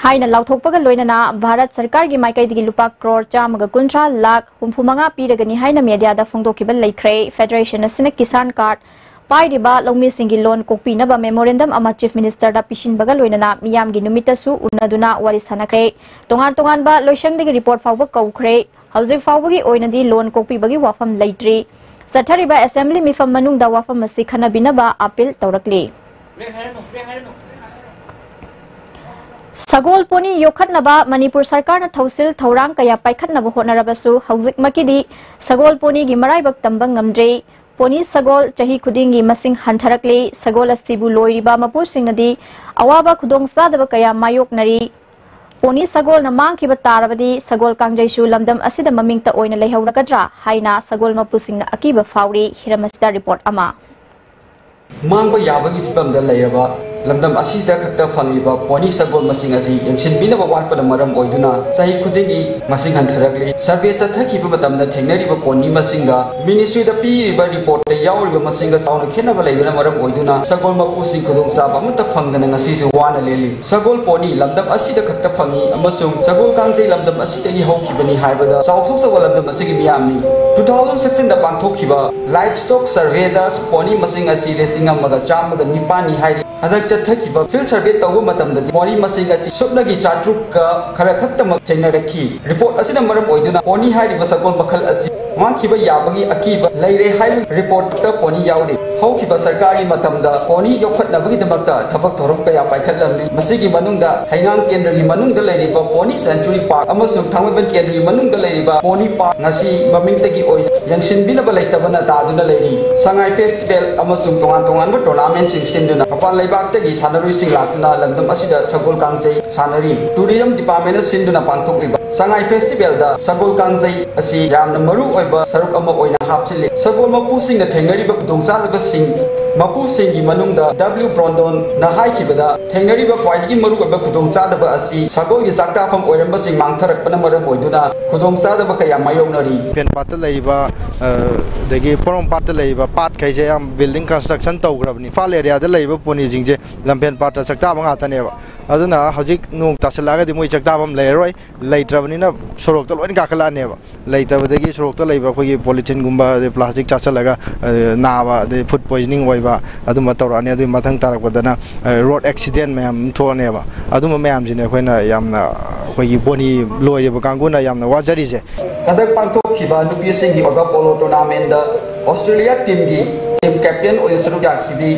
ꯍꯥꯏꯅ ꯂꯥꯎꯊꯣꯛꯄꯒ ꯂꯣꯏꯅꯅ ꯚꯥꯔꯠ ꯁꯔꯀꯥꯔꯒꯤ ꯃꯥꯏꯀꯩꯗꯒꯤ ꯂꯨꯄꯥ ꯀ꯭ꯔꯣꯔ ꯆꯥꯝꯃꯒ ꯀꯨꯟꯊ꯭ꯔꯥ ꯂꯥꯈ ꯍꯨꯝꯐꯨ ꯃꯉꯥ ꯄꯤꯔꯒꯅꯤ ꯍꯥꯏꯅ ꯃꯦꯗꯤꯌꯥꯗ ꯐꯣꯡꯗꯣꯛꯈꯤꯕ ꯂꯩꯈ꯭ꯔꯦ꯫ ꯐꯦꯗꯔꯦꯁꯟ ꯑꯁꯤꯅ ꯀꯤꯁꯥꯟ ꯀꯥꯔꯗ ꯄꯥꯏꯔꯤꯕ ꯂꯧꯃꯤꯁꯤꯡꯒꯤ ꯂꯣꯟ ꯀꯣꯛꯄꯤꯅꯕ ꯃꯦꯃꯣꯔꯦꯟꯗꯝ ꯑꯃ ꯆꯤꯐ ꯃꯤꯅꯤꯁꯇꯔꯗ ꯄꯤꯁꯤꯟꯕꯒ ꯂꯣꯏꯅꯅ ꯃꯤꯌꯥꯝꯒꯤ ꯅꯨꯃꯤꯠꯇꯁꯨ ꯎꯅꯗꯨꯅ ꯋꯥꯔꯤ ꯁꯥꯟꯅꯈ꯭ꯔꯦ꯫ ꯇꯣꯉꯥꯟ ꯇꯣꯉꯥꯟꯕ ꯂꯣꯏꯁꯪꯗꯒꯤ ꯔꯤꯄꯣꯔꯠ ꯐꯥꯎꯕ ꯀꯧꯈ꯭ꯔꯦ꯫ ꯍꯧꯖꯤꯛ ꯐꯥꯎꯕꯒꯤ ꯑꯣꯏꯅꯗꯤ ꯂꯣꯟ ꯀꯣꯛꯄꯤꯕꯒꯤ ꯋꯥꯐꯝ ꯂꯩꯇ꯭ꯔꯤ꯫ ꯆꯠꯊꯔꯤꯕ ꯑꯦꯁꯦꯝꯕ꯭ꯂꯤ ꯃꯤꯐꯝ ꯃꯅꯨꯡꯗ ꯋꯥꯐꯝ ꯑꯁꯤ ꯈꯟꯅꯕꯤꯅꯕ ꯑꯥꯄꯤꯜ ꯇꯧꯔꯛꯂꯤ꯫ ꯁꯒꯣꯜ ꯄꯣꯅꯤ ꯌꯣꯛꯈꯠꯅꯕ ꯃꯅꯤꯄꯨꯔ ꯁꯔꯀꯥꯔꯅ ꯊꯧꯁꯤꯜ ꯊꯧꯔꯥꯡ ꯀꯌꯥ ꯄꯥꯏꯈꯠꯅꯕ ꯍꯣꯠꯅꯔꯕꯁꯨ ꯍꯧꯖꯤꯛꯃꯛꯀꯤꯗꯤ ꯁꯒꯣꯜ ꯄꯣꯅꯤꯒꯤ ꯃꯔꯥꯏꯕꯛ ꯇꯝꯕ ꯉꯝꯗ꯭ꯔꯤ꯫ ꯄꯣꯅꯤ ꯁꯒꯣꯜ ꯆꯍꯤ ꯈꯨꯗꯤꯡꯒꯤ ꯃꯁꯤꯡ ꯍꯟꯊꯔꯛꯂꯤ꯫ ꯁꯒꯣꯜ ꯑꯁꯤꯕꯨ ꯂꯣꯏꯔꯤꯕ ꯃꯄꯨꯁꯤꯡꯅꯗꯤ ꯑꯋꯥꯕ ꯈꯨꯗꯣꯡꯆꯥꯗꯕ ꯀꯌꯥ ꯃꯥꯌꯣꯛꯅꯔꯤ꯫ ꯄꯣꯅꯤ ꯁꯒꯣꯜꯅ ꯃꯥꯡꯈꯤꯕ ꯇꯥꯔꯕꯗꯤ ꯁꯒꯣꯜ ꯀꯥꯡꯖꯩꯁꯨ ꯂꯝꯗꯝ ꯑꯁꯤꯗ ꯃꯃꯤꯡꯇ ꯑꯣꯏꯅ ꯂꯩꯍꯧꯔꯒꯗ꯭ꯔꯥ ꯍꯥꯏꯅ ꯁꯒꯣꯜ ꯃꯄꯨꯁꯤꯡꯅ ꯑꯀꯤꯕ ꯐꯥꯎꯔꯤ꯫ ꯍꯤꯔꯝ ꯑꯁꯤꯗ ꯔꯤꯄꯣꯔꯠ ꯑꯃ꯫ ꯃꯥꯡꯕ ꯌꯥꯕꯒꯤ ꯐꯤꯕꯝꯗ ꯂꯩꯔꯕ ꯂꯝꯗꯝ ꯑꯁꯤꯗ ꯈꯛꯇ ꯐꯪꯂꯤꯕ ꯄꯣꯅꯤ ꯁꯒꯣꯜ ꯃꯁꯤꯡ ꯑꯁꯤ ꯌꯦꯡꯁꯤꯟꯕꯤꯅꯕ ꯋꯥꯠꯄꯅ ꯃꯔꯝ ꯑꯣꯏꯗꯨꯅ ꯆꯍꯤ ꯈꯨꯗꯤꯡꯒꯤ ꯃꯁꯤꯡ ꯍꯟꯊꯔꯛꯂꯤ꯫ ꯁꯔꯚꯦ ꯆꯠꯊꯈꯤꯕ ꯃꯇꯝꯗ ꯊꯦꯡꯅꯔꯤꯕ ꯄꯣꯅꯤ ꯃꯁꯤꯡꯒ ꯃꯤꯅꯤꯁꯇ꯭ꯔꯤꯗ ꯄꯤꯔꯤꯕ ꯔꯤꯄꯣꯔꯠꯇ ꯌꯥꯎꯔꯤꯕ ꯃꯁꯤꯡꯒ ꯆꯥꯎꯅ ꯈꯦꯠꯅꯕ ꯂꯩꯕꯅ ꯃꯔꯝ ꯑꯣꯏꯗꯨꯅ ꯁꯒꯣꯜ ꯃꯄꯨꯁꯤꯡ ꯈꯨꯗꯣꯡꯆꯥꯕ ꯑꯃꯠꯇ ꯐꯪꯗꯅ ꯉꯁꯤꯁꯨ ꯋꯥꯅ ꯂꯦꯜꯂꯤ꯫ ꯁꯒꯣꯜ ꯄꯣꯅꯤ ꯂꯝꯗꯝ ꯑꯁꯤꯗ ꯈꯛꯇ ꯐꯪꯏ ꯑꯃꯁꯨꯡ ꯁꯒꯣꯜ ꯀꯥꯡꯖꯩ ꯂꯝꯗꯝ ꯑꯁꯤꯗꯒꯤ ꯍꯧꯈꯤꯕꯅꯤ ꯍꯥꯏꯕꯗ ꯆꯥꯎꯊꯣꯛꯆꯕ ꯂꯝꯗꯝ ꯑꯁꯤꯒꯤ ꯃꯤꯌꯥꯝꯅꯤ꯫ Two thousand sixteen ꯗ ꯄꯥꯡꯊꯣꯛꯈꯤꯕ livestock survey ꯗ ꯄꯣꯅꯤ ꯃꯁꯤꯡ ꯑꯁꯤ ꯂꯤꯁꯤꯡ ꯑꯃꯒ ꯆꯥꯝꯃꯒ ꯅꯤꯄꯥꯟꯅꯤ ꯍꯥꯏꯔꯤ꯫ ꯍꯟꯗꯛ ꯆꯠꯊꯈꯤꯕ field survey ꯇꯧꯕ ꯃꯇꯝꯗꯗꯤ ꯄꯣꯅꯤ ꯃꯁꯤꯡ ꯑꯁꯤ ꯁꯨꯞꯅꯒꯤ ꯆꯥꯇ꯭ꯔꯨꯛꯀ ꯈꯔ ꯈꯛꯇꯃꯛ ꯊꯦꯡꯅꯔꯛꯈꯤ꯫ ꯔꯤꯄꯣꯔꯠ ꯑꯁꯤꯅ ꯃꯔꯝ ꯑꯣꯏꯗꯨꯅ ꯄꯣꯅꯤ ꯍꯥꯏꯔꯤꯕ ꯁꯒꯣꯜ ꯃꯈꯜ ꯑꯁꯤ ꯃꯥꯡꯈꯤꯕ ꯌꯥꯕꯒꯤ ꯑꯀꯤꯕ ꯂꯩꯔꯦ ꯍꯥꯏꯕꯒꯤ ꯔꯤꯄꯣꯔꯠꯇ ꯄꯣꯅꯤ ꯌꯥꯎꯔꯤ꯫ ꯍꯧꯈꯤꯕ ꯁꯔꯀꯥꯔꯒꯤ ꯃꯇꯝꯗ ꯄꯣꯅꯤ ꯌꯣꯛꯈꯠꯅꯕꯒꯤꯗꯃꯛꯇ ꯊꯕꯛ ꯊꯧꯔꯝ ꯀꯌꯥ ꯄꯥꯏꯈꯠꯂꯝꯃꯤ꯫ ꯃꯁꯤꯒꯤ ꯃꯅꯨꯡꯗ ꯍꯩꯉꯥꯡ ꯀꯦꯟꯗ꯭ꯔꯒꯤ ꯃꯅꯨꯡꯗ ꯂꯩꯔꯤꯕ ꯄꯣꯅꯤ sanctuary park ꯑꯃꯁꯨꯡ ꯊꯥꯡꯃꯩꯕꯟ ꯀꯦꯟꯗ꯭ꯔꯒꯤ ꯃꯅꯨꯡꯗ ꯂꯩꯔꯤꯕ ꯄꯣꯅꯤ park ꯉꯁꯤ ꯃꯃꯤꯡꯇꯒꯤ ꯑꯣꯏꯅ ꯌꯦꯡꯁꯤꯟꯕꯤꯅꯕ ꯂꯩꯇꯕꯅ ꯇꯥꯗꯨꯅ ꯂꯩꯔꯤ꯫ ꯁꯉꯥꯏ festival ꯑꯃꯁꯨꯡ ꯇꯣꯉꯥꯟ ꯇꯣꯉꯥꯟꯕ tournament ꯁꯤꯡ ꯁꯤꯟꯗꯨꯅ ꯃꯄꯥꯟ ꯂꯩꯕꯥꯛꯇꯒꯤ ꯁꯥꯟꯅꯔꯣꯏꯁꯤꯡ ꯂꯥꯛꯇꯨꯅ ꯂꯝꯗꯝ ꯑꯁꯤꯗ ꯁꯒꯣꯜ ꯀꯥꯡꯖꯩ ꯁꯥꯟꯅꯔꯤ꯫ Tourism department ꯅ ꯁꯤꯟꯗꯨꯅ ꯄꯥꯡꯊꯣꯛꯂꯤꯕ ꯁꯉꯥꯏ festival ꯗ ꯁꯒꯣꯜ ꯀꯥꯡꯖꯩ ꯑꯁꯤ ꯌꯥꯝꯅ ꯃꯔꯨ ꯑꯣꯏꯕ ꯁꯔꯨꯛ ꯑꯃ ꯑꯣꯏꯅ ꯍꯥꯞꯆꯤꯜꯂꯤ꯫ ꯁꯒꯣꯜ ꯃꯄꯨꯁꯤꯡꯅ ꯊꯦꯡꯅꯔꯤꯕ ꯈꯨꯗꯣꯡꯆꯥꯗꯕꯁꯤꯡ, ꯃꯄꯨꯁꯤꯡꯒꯤ ꯃꯅꯨꯡꯗ W Brondon ꯅ ꯍꯥꯏꯈꯤꯕꯗ, ꯊꯦꯡꯅꯔꯤꯕ ꯈ꯭ꯋꯥꯏꯗꯒꯤ ꯃꯔꯨꯑꯣꯏꯕ ꯈꯨꯗꯣꯡꯆꯥꯗꯕ ꯑꯁꯤ ꯁꯒꯣꯜꯒꯤ ꯆꯥꯛꯇꯥꯐꯝ ꯑꯣꯏꯔꯝꯕꯁꯤꯡ ꯃꯥꯡꯊꯔꯛꯄꯅ ꯃꯔꯝ ꯑꯣꯏꯗꯨꯅ ꯈꯨꯗꯣꯡꯆꯥꯗꯕ ꯀꯌꯥ ꯃꯥꯌꯣꯛꯅꯔꯤ꯫ ꯂꯝꯐꯦꯟ ꯄꯥꯠꯇ ꯂꯩꯔꯤꯕ, ꯑ, ꯑꯗꯒꯤ ꯄꯣꯔꯣꯝꯄꯥꯠꯇ ꯂꯩꯔꯤꯕ ꯄꯥꯠꯈꯩꯁꯦ ꯌꯥꯝ building construction ꯇꯧꯈ꯭ꯔꯕꯅꯤ꯫ ꯏꯝꯐꯥꯜ area ꯗ ꯂꯩꯔꯤꯕ ꯄꯣꯅꯤꯁꯤꯡꯁꯦ ꯂꯝꯐꯦꯟ ꯄꯥꯠꯇ ꯆꯥꯛꯇꯥꯕ ꯉꯥꯛꯇꯅꯦꯕ꯫ ꯑꯗꯨꯅ ꯍꯧꯖꯤꯛ ꯅꯣꯡ ꯇꯥꯁꯜꯂꯛꯑꯒꯗꯤ ꯃꯣꯏ ꯆꯥꯛꯇꯥꯐꯝ ꯂꯩꯔꯔꯣꯏ꯫ ꯂꯩꯇ꯭ꯔꯕꯅꯤꯅ ꯁꯣꯔꯣꯛꯇ ꯂꯣꯏꯅ ꯀꯥꯈꯠꯂꯛꯑꯅꯦꯕ꯫ ꯂꯩꯇꯕꯗꯒꯤ ꯁꯣꯔꯣꯛꯇ ꯂꯩꯕ ꯑꯩꯈꯣꯏꯒꯤ polythene ꯒꯨꯝꯕ, ꯑꯗꯩ plastic ꯆꯥꯁꯤꯜꯂꯒ, ꯑ, ꯅꯥꯕ, ꯑꯗꯩ food poisoning ꯑꯣꯏꯕ, ꯑꯗꯨꯝꯕ ꯇꯧꯔꯛꯑꯅꯤ꯫ ꯑꯗꯨꯒꯤ ꯃꯊꯪ ꯇꯥꯔꯛꯄꯗꯅ, ꯑ, road accident ꯃꯌꯥꯝ ꯑꯃ ꯊꯣꯛꯑꯅꯦꯕ꯫ ꯑꯗꯨꯝꯕ ꯃꯌꯥꯝꯁꯤꯅꯦ ꯑꯩꯈꯣꯏꯅ ꯌꯥꯝꯅ ꯑꯩꯈꯣꯏꯒꯤ ꯄꯣꯅꯤ ꯂꯣꯏꯔꯤꯕ ꯀꯥꯡꯕꯨꯅ ꯌꯥꯝꯅ ꯋꯥꯖꯔꯤꯁꯦ꯫ ꯍꯟꯗꯛ ꯄꯥꯡꯊꯣꯛꯈꯤꯕ ꯅꯨꯄꯤꯁꯤꯡꯒꯤ ꯑꯣꯏꯕ polo tournament ꯗ Australia team ꯒꯤ team captain ꯑꯣꯏꯅ ꯁꯔꯨꯛ ꯌꯥꯈꯤꯕꯤ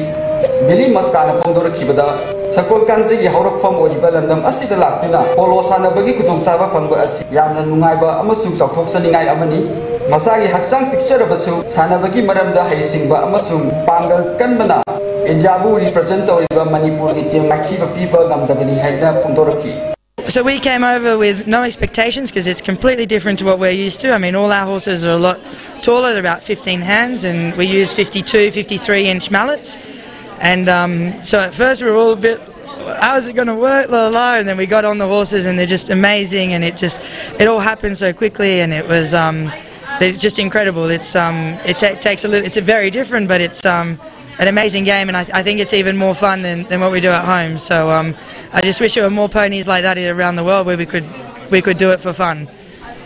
ꯕꯤꯂꯤ ꯃꯁꯀꯥꯅ ꯐꯣꯡꯗꯣꯔꯛꯈꯤꯕꯗ, ꯁꯒꯣꯜ ꯀꯥꯡꯖꯩꯒꯤ ꯍꯧꯔꯛꯐꯝ ꯑꯣꯏꯔꯤꯕ ꯂꯝꯗꯝ ꯑꯁꯤꯗ ꯂꯥꯛꯇꯨꯅ polo ꯁꯥꯟꯅꯕꯒꯤ ꯈꯨꯗꯣꯡꯆꯥꯕ ꯐꯪꯕ ꯑꯁꯤ ꯌꯥꯝꯅ ꯅꯨꯡꯉꯥꯏꯕ ꯑꯃꯁꯨꯡ ꯆꯥꯎꯊꯣꯛꯆꯅꯤꯡꯉꯥꯏ ꯑꯃꯅꯤ꯫ ꯃꯁꯥꯒꯤ ꯍꯛꯆꯥꯡ ꯄꯤꯛꯆꯔꯕꯁꯨ ꯁꯥꯟꯅꯕꯒꯤ ꯃꯔꯝꯗ ꯍꯩꯁꯤꯡꯕ ꯑꯃꯁꯨꯡ ꯄꯥꯡꯒꯜ ꯀꯟꯕꯅ ꯏꯟꯗꯤꯌꯥꯕꯨ represent ꯇꯧꯔꯤꯕ ꯃꯅꯤꯄꯨꯔꯒꯤ team ꯃꯥꯏꯊꯤꯕ ꯄꯤꯕ ꯉꯝꯗꯕꯅꯤ ꯍꯥꯏꯅ ꯐꯣꯡꯗꯣꯔꯛꯈꯤ꯫ So we came over with no expectations because it's completely different to what we're used to. I mean, all our horses are a lot taller, they're about fifteen hands, and we use fifty-two, fifty-three inch mallets. And um, so at first we were all a bit, "How is it going to work?" La, la, la. And then we got on the horses, and they're just amazing, and it just, it all happened so quickly, and it was, um, it's just incredible. It's, um, it ta- takes a little, it's a very different, but it's, um, an amazing game, and I, I think it's even more fun than, than what we do at home. So um, I just wish there were more ponies like that around the world where we could, we could do it for fun.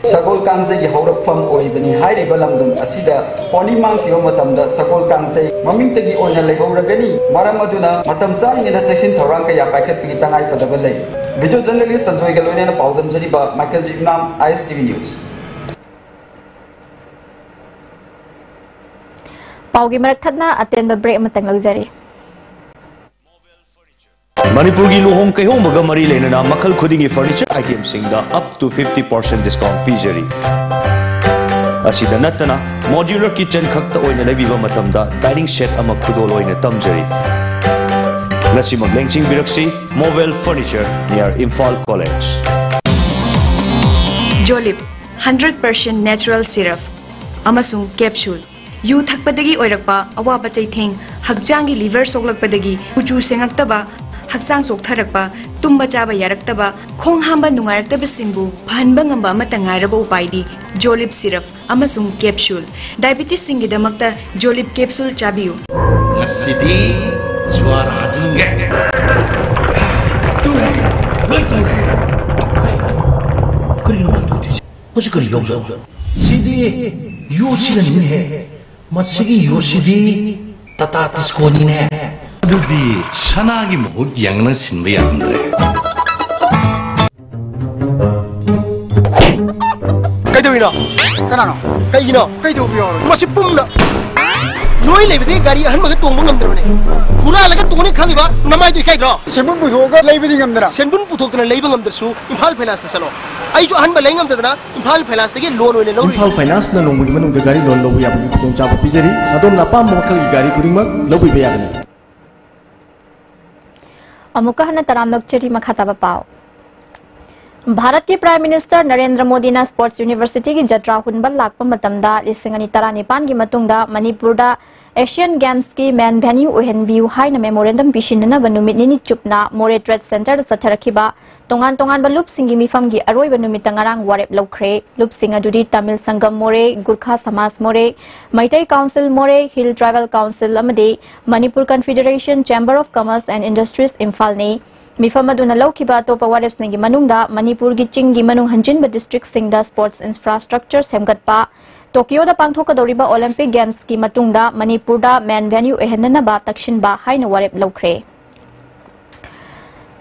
ꯁꯒꯣꯜ ꯀꯥꯡꯖꯩꯒꯤ ꯍꯧꯔꯛꯐꯝ ꯑꯣꯏꯕꯅꯤ ꯍꯥꯏꯔꯤꯕ ꯂꯝꯗꯝ ꯑꯁꯤꯗ pony ꯃꯥꯡꯈꯤꯕ ꯃꯇꯝꯗ ꯁꯒꯣꯜ ꯀꯥꯡꯖꯩ ꯃꯃꯤꯡꯇꯒꯤ ꯑꯣꯏꯅ ꯂꯩꯍꯧꯔꯒꯅꯤ꯫ ꯃꯔꯝ ꯑꯗꯨꯅ ꯃꯇꯝ ꯆꯥꯔꯤꯉꯩꯗ ꯆꯦꯛꯁꯤꯟ ꯊꯧꯔꯥꯡ ꯀꯌꯥ ꯄꯥꯏꯈꯠꯄꯒꯤ ꯇꯉꯥꯏꯐꯗꯕ ꯂꯩ꯫ Video journalist ꯁꯟꯖꯣꯏꯒ ꯂꯣꯏꯅꯅ ꯄꯥꯎꯗꯝꯖꯔꯤꯕ ꯃꯥꯏꯀꯦꯜ ꯖꯤ ꯏꯝꯅꯥꯝ, I S T V News꯫ ꯄꯥꯎꯒꯤ ꯃꯔꯛ ꯊꯠꯅ ꯑꯇꯦꯟꯕ ꯕ꯭ꯔꯦꯛ ꯑꯃꯇꯪ ꯂꯧꯖꯔꯤ꯫ ꯃꯅꯤꯄꯨꯔꯒꯤ ꯂꯨꯍꯣꯡ ꯀꯩꯍꯣꯡꯕꯒ ꯃꯔꯤ ꯂꯩꯅꯅ ꯃꯈꯜ ꯈꯨꯗꯤꯡꯒꯤ furniture itemꯁꯤꯡꯗ up to fifty percent discount ꯄꯤꯖꯔꯤ꯫ ꯑꯁꯤꯗ ꯅꯠꯇꯅ modular kitchen ꯈꯛꯇ ꯑꯣꯏꯅ ꯂꯩꯕꯤꯕ ꯃꯇꯝꯗ dining set ꯑꯃ ꯈꯨꯗꯣꯜ ꯑꯣꯏꯅ ꯇꯝꯖꯔꯤ꯫ ꯉꯁꯤꯃꯛ ꯂꯦꯡꯁꯤꯟꯕꯤꯔꯛꯁꯤ, Movel Furniture near Imphal College꯫ ꯖꯣꯂꯤꯞ ꯍꯟꯗ꯭ꯔꯦꯠ ꯄꯥꯔꯁꯦꯟ ꯅꯦꯆꯔꯦꯜ ꯁꯤꯔꯞ ꯑꯃꯁꯨꯡ ꯀꯦꯞꯁꯨꯜ꯫ ꯌꯨ ꯊꯛꯄꯗꯒꯤ ꯑꯣꯏꯔꯛꯄ ꯑꯋꯥꯕ ꯆꯩꯊꯦꯡ, ꯍꯛꯆꯥꯡꯒꯤ ꯂꯤꯚꯔ ꯁꯣꯛꯂꯛꯄꯗꯒꯤ ꯀꯨꯆꯨ ꯁꯦꯡꯉꯛꯇꯕ, ꯍꯛꯆꯥꯡ ꯆꯣꯛꯊꯔꯛꯄ, ꯇꯨꯝꯕ ꯆꯥꯕ ꯌꯥꯔꯛꯇꯕ, ꯈꯣꯡ ꯍꯥꯝꯕ ꯅꯨꯡꯉꯥꯏꯔꯛꯇꯕꯁꯤꯡꯕꯨ ꯐꯍꯟꯕ ꯉꯝꯕ ꯑꯃꯠꯇ ꯉꯥꯏꯔꯕ ꯎꯄꯥꯏꯗꯤ ꯖꯣꯂꯤꯞ ꯁꯤꯔꯞ ꯑꯃꯁꯨꯡ ꯀꯦꯞꯁꯨꯜ꯫ ꯗꯥꯏꯕꯤꯇꯤꯁꯁꯤꯡꯒꯤꯗꯃꯛꯇ ꯖꯣꯂꯤꯞ ꯀꯦꯞꯁꯨꯜ ꯆꯥꯕꯤꯌꯨ꯫ ꯉꯁꯤꯗꯤ ꯖꯨꯋꯥꯔ ꯍꯥꯖꯤꯟꯒꯦ꯫ ꯇꯨꯔꯦ, ꯂꯣꯏ ꯇꯨꯔꯦ꯫ ꯀꯔꯤꯅꯣ ꯃꯥ ꯇꯧꯗꯣꯏꯁꯦ? ꯃꯁꯤ ꯀꯔꯤ ꯂꯧꯖꯥꯠꯅꯣ? ꯁꯤꯗꯤ ꯌꯣꯠꯁꯤꯅꯅꯤꯅꯦꯍꯦ꯫ ꯃꯁꯤꯒꯤ ꯌꯣꯠꯁꯤꯗꯤ ꯇꯥꯇꯥ ꯇꯤꯁꯀꯣꯅꯤꯅꯦ꯫ ꯑꯗꯨꯗꯤ ꯁꯅꯥꯒꯤ ꯃꯍꯨꯠ ꯌꯦꯡꯅ ꯁꯤꯟꯕ ꯌꯥꯔꯝꯗ꯭ꯔꯦ꯫ ꯀꯩꯗꯧꯔꯤꯅꯣ? ꯀꯅꯥꯅꯣ? ꯀꯩꯒꯤꯅꯣ? ꯀꯩꯗꯧꯕ ꯌꯥꯎꯔꯒꯦ? ꯃꯁꯤ ꯄꯨꯝꯅ ꯅꯣꯏ ꯂꯩꯕꯗꯒꯤ ꯒꯥꯔꯤ ꯑꯍꯟꯕꯒ ꯇꯣꯡꯕ ꯉꯝꯗ꯭ꯔꯕꯅꯦ꯫ ꯍꯨꯔꯥꯜꯂꯒ ꯇꯣꯡꯅꯤ ꯈꯜꯂꯤꯕ ꯅꯃꯥꯏꯗꯣ ꯏꯀꯥꯏꯗ꯭ꯔꯣ? ꯁꯦꯟꯕꯨꯟ ꯄꯨꯊꯣꯛꯑꯒ ꯂꯩꯕꯗꯤ ꯉꯝꯗꯅ꯫ ꯁꯦꯟꯕꯨꯟ ꯄꯨꯊꯣꯛꯇꯅ ꯂꯩꯕ ꯉꯝꯗ꯭ꯔꯁꯨ ꯏꯝꯐꯥꯜ ꯐꯥꯏꯅꯥꯟꯁꯇ ꯆꯠꯂꯣ꯫ ꯑꯩꯁꯨ ꯑꯍꯟꯕ ꯂꯩ ꯉꯝꯗꯗꯅ ꯏꯝꯐꯥꯜ ꯐꯥꯏꯅꯥꯟꯁꯇꯒꯤ ꯂꯣꯟ ꯑꯣꯏꯅ ꯂꯧꯔꯨꯏ꯫ ꯏꯝꯐꯥꯜ ꯐꯥꯏꯅꯥꯟꯁꯅ ꯅꯣꯡꯃꯒꯤ ꯃꯅꯨꯡꯗ ꯒꯥꯔꯤ ꯂꯣꯟ ꯂꯧꯕ ꯌꯥꯕꯒꯤ ꯈꯨꯗꯣꯡꯆꯥꯕ ꯄꯤꯖꯔꯤ꯫ ꯑꯗꯣꯝꯅ ꯑꯄꯥꯝꯕ ꯃꯈꯜꯒꯤ ꯒꯥꯔꯤ ꯈꯨꯗꯤꯡꯃꯛ ꯂꯧꯕꯤꯕ ꯌꯥꯒꯅꯤ꯫ ꯑꯃꯨꯛꯀ ꯍꯟꯅ ꯇꯔꯥꯝꯅ ꯑꯣꯛꯆꯔꯤ꯫ ꯃꯈꯥ ꯇꯥꯕ ꯄꯥꯎ꯫ ꯚꯥꯔꯠꯀꯤ Prime Minister ꯅꯔꯦꯟꯗ꯭ꯔ ꯃꯣꯗꯤꯅ Sports Universityꯒꯤ ꯖꯇ꯭ꯔꯥ ꯍꯨꯟꯕ ꯂꯥꯛꯄ ꯃꯇꯝꯗ ꯂꯤꯁꯤꯡ ꯑꯅꯤ ꯇꯔꯥꯅꯤꯄꯥꯟꯒꯤ ꯃꯇꯨꯡꯗ ꯃꯅꯤꯄꯨꯔꯗ ꯑꯦꯁꯤꯌꯥꯟ ꯒꯦꯝꯁꯀꯤ ꯃꯦꯟ ꯚꯦꯅ꯭ꯌꯨ ꯑꯣꯏꯍꯟꯕꯤꯌꯨ ꯍꯥꯏꯅ ꯃꯦꯃꯣꯔꯦꯟꯗꯝ ꯄꯤꯁꯤꯟꯅꯅꯕ ꯅꯨꯃꯤꯠ ꯅꯤꯅꯤ ꯆꯨꯞꯅ ꯃꯣꯔꯦ ꯇ꯭ꯔꯦꯗ ꯁꯦꯟꯇꯔꯗ ꯆꯠꯊꯔꯛꯈꯤꯕ ꯇꯣꯉꯥꯟ ꯇꯣꯉꯥꯟꯕ ꯂꯨꯞꯁꯤꯡꯒꯤ ꯃꯤꯐꯝꯒꯤ ꯑꯔꯣꯏꯕ ꯅꯨꯃꯤꯠꯇ ꯉꯔꯥꯡ ꯋꯥꯔꯦꯞ ꯂꯧꯈ꯭ꯔꯦ꯫ ꯂꯨꯞꯁꯤꯡ ꯑꯗꯨꯗꯤ ꯇꯥꯃꯤꯜ ꯁꯪꯒꯝ ꯃꯣꯔꯦ, ꯒꯨꯔꯈꯥ ꯁꯃꯥꯖ ꯃꯣꯔꯦ, ꯃꯩꯇꯩ ꯀꯥꯎꯟꯁꯤꯜ ꯃꯣꯔꯦ, ꯍꯤꯜ ꯇ꯭ꯔꯥꯏꯕꯦꯜ ꯀꯥꯎꯟꯁꯤꯜ ꯑꯃꯗꯤ Manipur confederation chamber of commerce and industries ꯏꯝꯐꯥꯜꯅꯤ꯫ ꯃꯤꯐꯝ ꯑꯗꯨꯅ ꯂꯧꯈꯤꯕ ꯑꯇꯣꯞꯄ ꯋꯥꯔꯦꯞꯁꯤꯡꯒꯤ ꯃꯅꯨꯡꯗ ꯃꯅꯤꯄꯨꯔꯒꯤ ꯆꯤꯡꯒꯤ ꯃꯅꯨꯡ ꯍꯟꯖꯤꯟꯕ ꯗꯤꯁꯇ꯭ꯔꯤꯛꯁꯤꯡꯗ ꯁ꯭ꯄꯣꯔꯠꯁ ꯏꯟꯐ꯭ꯔꯥꯁ꯭ꯇ꯭ꯔꯛꯆꯔ ꯁꯦꯝꯒꯠꯄ, ꯇꯣꯀꯤꯌꯣꯗ ꯄꯥꯡꯊꯣꯛꯀꯗꯧꯔꯤꯕ ꯑꯣꯂꯤꯝꯄꯤꯛ ꯒꯦꯝꯁꯀꯤ ꯃꯇꯨꯡꯗ ꯃꯅꯤꯄꯨꯔꯗ ꯃꯦꯟ ꯚꯦꯅ꯭ꯌꯨ ꯑꯣꯏꯍꯟꯅꯅꯕ ꯇꯛꯁꯤꯟꯕ ꯍꯥꯏꯅ ꯋꯥꯔꯦꯞ ꯂꯧꯈ꯭ꯔꯦ꯫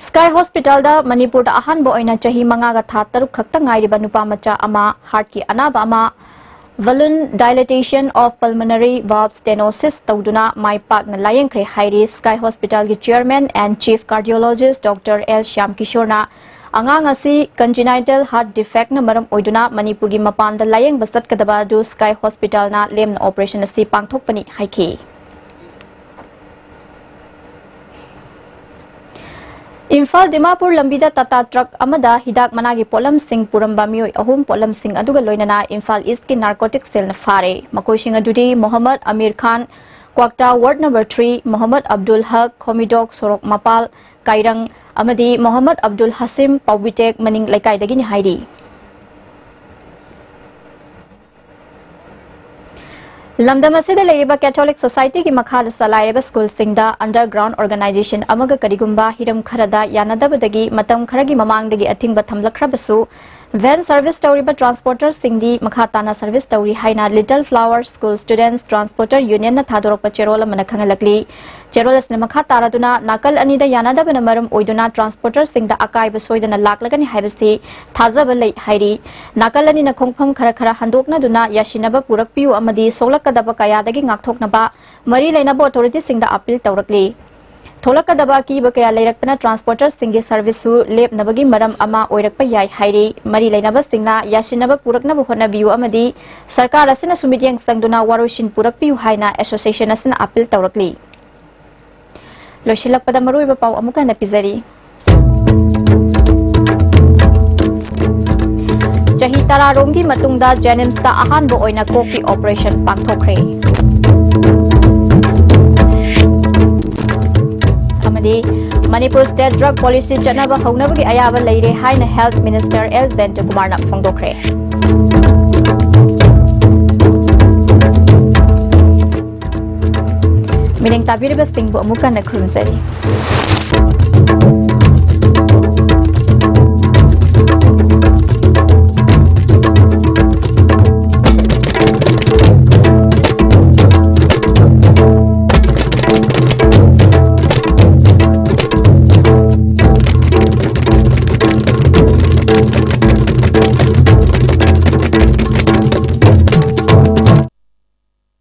ꯁ꯭ꯀꯥꯏ ꯍꯣꯁꯄꯤꯇꯥꯜꯗ ꯃꯅꯤꯄꯨꯔꯗ ꯑꯍꯥꯟꯕ ꯑꯣꯏꯅ ꯆꯍꯤ ꯃꯉꯥꯒ ꯊꯥ ꯇꯔꯨꯛ ꯈꯛꯇ ꯉꯥꯏꯔꯤꯕ ꯅꯨꯄꯥ ꯃꯆꯥ ꯑꯃ, ꯍꯥꯔꯠꯀꯤ ꯑꯅꯥꯕ ꯑꯃ, ꯕꯂꯨꯟ ꯗꯥꯏꯂꯦꯇꯦꯁꯟ ꯑꯣꯐ ꯄꯜꯃꯅꯔꯤ ꯚꯥꯜꯚ ꯁ꯭ꯇꯦꯅꯣꯁꯤꯁ ꯇꯧꯗꯨꯅ ꯃꯥꯏ ꯄꯥꯛꯅ ꯂꯥꯌꯦꯡꯈ꯭ꯔꯦ ꯍꯥꯏꯔꯤ ꯁ꯭ꯀꯥꯏ ꯍꯣꯁꯄꯤꯇꯥꯜꯒꯤ chairman and chief cardiologist doctor L Shyam ꯀꯤꯁꯣꯔꯅ꯫ ꯑꯉꯥꯡ ꯑꯁꯤ ꯀꯟꯖꯤꯅꯥꯏꯇꯦꯜ ꯍꯥꯔꯠ ꯗꯤꯐꯦꯛꯅ ꯃꯔꯝ ꯑꯣꯏꯗꯨꯅ ꯃꯅꯤꯄꯨꯔꯒꯤ ꯃꯄꯥꯟꯗ ꯂꯥꯌꯦꯡꯕ ꯆꯠꯀꯗꯕ ꯑꯗꯨ ꯁ꯭ꯀꯥꯏ ꯍꯣꯁꯄꯤꯇꯥꯜꯅ ꯂꯦꯝꯅ ꯑꯣꯄꯔꯦꯁꯟ ꯑꯁꯤ ꯄꯥꯡꯊꯣꯛꯄꯅꯤ ꯍꯥꯏꯈꯤ꯫ ꯏꯝꯐꯥꯜ ꯗꯤꯃꯥꯄꯨꯔ ꯂꯝꯕꯤꯗ ꯇꯥꯇꯥ ꯇ꯭ꯔꯛ ꯑꯃꯗ ꯍꯤꯗꯥꯛ ꯃꯅꯥꯒꯤ ꯄꯣꯠꯂꯝꯁꯤꯡ ꯄꯨꯔꯝꯕ ꯃꯤꯑꯣꯏ ꯑꯍꯨꯝ ꯄꯣꯠꯂꯝꯁꯤꯡ ꯑꯗꯨꯒ ꯂꯣꯏꯅꯅ ꯏꯝꯐꯥꯜ ꯏꯁꯀꯤ ꯅꯥꯔꯀꯣꯇꯤꯛ ꯁꯦꯜꯅ ꯐꯥꯔꯦ꯫ ꯃꯈꯣꯏꯁꯤꯡ ꯑꯗꯨꯗꯤ Mohammad Amir Khan, Kwakta ward number three, Mohammad Abdul Haque, ꯈꯣꯃꯤꯗꯣꯛ ꯁꯣꯔꯣꯛ ꯃꯄꯥꯜ, ꯀꯥꯏꯔꯪ ꯑꯃꯗꯤ ꯃꯣꯍꯝꯃꯗ ꯑꯕꯗꯨꯜ ꯍꯥꯁꯤꯝ, ꯄꯥꯎꯕꯤꯇꯦꯛ ꯃꯅꯤꯡ ꯂꯩꯀꯥꯏꯗꯒꯤꯅꯤ ꯍꯥꯏꯔꯤ꯫ ꯂꯝꯗꯝ ꯑꯁꯤꯗ ꯂꯩꯔꯤꯕ ꯀꯦꯊꯣꯂꯤꯛ ꯁꯣꯁꯥꯏꯇꯤꯒꯤ ꯃꯈꯥꯗ ꯆꯂꯥꯏꯔꯤꯕ ꯁ꯭ꯀꯨꯜꯁꯤꯡꯗ ꯑꯟꯗꯔꯒ꯭ꯔꯥꯎꯟ ꯑꯣꯔꯒꯅꯥꯏꯖꯦꯁꯟ ꯑꯃꯒ ꯀꯔꯤꯒꯨꯝꯕ ꯍꯤꯔꯝ ꯈꯔꯗ ꯌꯥꯅꯗꯕꯗꯒꯤ ꯃꯇꯝ ꯈꯔꯒꯤ ꯃꯃꯥꯡꯗꯒꯤ ꯑꯊꯤꯡꯕ ꯊꯝꯂꯛꯈ꯭ꯔꯕꯁꯨ, ꯚꯦꯟ ꯁꯔꯚꯤꯁ ꯇꯧꯔꯤꯕ ꯇ꯭ꯔꯥꯟꯁꯄꯣꯔꯇꯔꯁꯤꯡꯗꯤ ꯃꯈꯥ ꯇꯥꯅ ꯁꯔꯚꯤꯁ ꯇꯧꯔꯤ ꯍꯥꯏꯅ ꯂꯤꯇꯜ ꯐ꯭ꯂꯥꯋꯔ ꯁ꯭ꯀꯨꯜ ꯁ꯭ꯇꯨꯗꯦꯟꯠꯁ ꯇ꯭ꯔꯥꯟꯁꯄꯣꯔꯇꯔ ꯌꯨꯅꯤꯌꯟꯅ ꯊꯥꯗꯣꯔꯛꯄ ꯆꯦꯔꯣꯜ ꯑꯃꯅ ꯈꯪꯍꯜꯂꯛꯂꯤ꯫ ꯆꯦꯔꯣꯜ ꯑꯁꯤꯅ ꯃꯈꯥ ꯇꯥꯔꯗꯨꯅ ꯅꯥꯀꯜ ꯑꯅꯤꯗ ꯌꯥꯅꯗꯕꯅ ꯃꯔꯝ ꯑꯣꯏꯗꯨꯅ ꯇ꯭ꯔꯥꯟꯁꯄꯣꯔꯇꯔꯁꯤꯡꯗ ꯑꯀꯥꯏꯕ ꯁꯣꯏꯗꯅ ꯂꯥꯛꯂꯒꯅꯤ ꯍꯥꯏꯕꯁꯤ ꯊꯥꯖꯕ ꯂꯩ ꯍꯥꯏꯔꯤ꯫ ꯅꯥꯀꯜ ꯑꯅꯤꯅ ꯈꯣꯡꯐꯝ ꯈꯔ ꯈꯔ ꯍꯟꯗꯣꯛꯅꯗꯨꯅ ꯌꯥꯁꯤꯟꯅꯕ ꯄꯨꯔꯛꯄꯤꯌꯨ ꯑꯃꯗꯤ ꯁꯣꯛꯂꯛꯀꯗꯕ ꯀꯌꯥꯗꯒꯤ ꯉꯥꯛꯊꯣꯛꯅꯕ ꯃꯔꯤ ꯂꯩꯅꯕ ꯑꯣꯊꯣꯔꯤꯇꯤꯁꯤꯡꯗ ꯑꯄꯤꯜ ꯇꯧꯔꯛꯂꯤ꯫ ꯊꯣꯛꯂꯛꯀꯗꯕ ꯑꯀꯤꯕ ꯀꯌꯥ ꯂꯩꯔꯛꯄꯅ ꯇ꯭ꯔꯥꯟꯁꯄꯣꯔꯇꯔꯁꯤꯡꯒꯤ ꯁꯔꯚꯤꯁꯁꯨ ꯂꯦꯞꯅꯕꯒꯤ ꯃꯔꯝ ꯑꯃ ꯑꯣꯏꯔꯛꯄ ꯌꯥꯏ ꯍꯥꯏꯔꯤ꯫ ꯃꯔꯤ ꯂꯩꯅꯕꯁꯤꯡꯅ ꯌꯥꯁꯤꯟꯅꯕ ꯄꯨꯔꯛꯅꯕ ꯍꯣꯠꯅꯕꯤꯌꯨ ꯑꯃꯗꯤ ꯁꯔꯀꯥꯔ ꯑꯁꯤꯅꯁꯨ ꯃꯤꯠꯌꯦꯡ ꯆꯪꯗꯨꯅ ꯋꯥꯔꯣꯏꯁꯤꯟ ꯄꯨꯔꯛꯄꯤꯌꯨ ꯍꯥꯏꯅ ꯑꯦꯁꯣꯁꯤꯌꯦꯁꯟ ꯑꯁꯤꯅ ꯑꯄꯤꯜ ꯇꯧꯔꯛꯂꯤ꯫ ꯂꯣꯏꯁꯤꯜꯂꯛꯄꯗ ꯃꯔꯨꯑꯣꯏꯕ ꯄꯥꯎ ꯑꯃꯨꯛ ꯍꯟꯅ ꯄꯤꯖꯔꯤ꯫ ꯆꯍꯤ ꯇꯔꯥꯔꯣꯝꯒꯤ ꯃꯇꯨꯡꯗ ꯖꯦꯅꯤꯝꯁꯇ ꯑꯍꯥꯟꯕ ꯑꯣꯏꯅ ꯀꯣꯛꯀꯤ ꯑꯣꯄꯔꯦꯁꯟ ꯄꯥꯡꯊꯣꯛꯈ꯭ꯔꯦ꯫ ꯃꯅꯤꯄꯨꯔ ꯁ꯭ꯇꯦꯠ ꯗ꯭ꯔꯒ ꯄꯣꯂꯤꯁꯤ ꯆꯠꯅꯕ ꯍꯧꯅꯕꯒꯤ ꯑꯌꯥꯕ ꯂꯩꯔꯦ ꯍꯥꯏꯅ ꯍꯦꯜꯊ ꯃꯤꯅꯤꯁꯇꯔ ꯑꯦꯁ ꯖꯌꯟꯇꯀꯨꯃꯥꯔꯅ ꯐꯣꯡꯗꯣꯛꯈ꯭ꯔꯦ꯫ ꯃꯤꯅꯤꯡ ꯇꯥꯕꯤꯔꯤꯕꯁꯤꯡꯕꯨ ꯑꯃꯨꯛ ꯍꯟꯅ ꯈꯨꯔꯨꯝꯖꯔꯤ꯫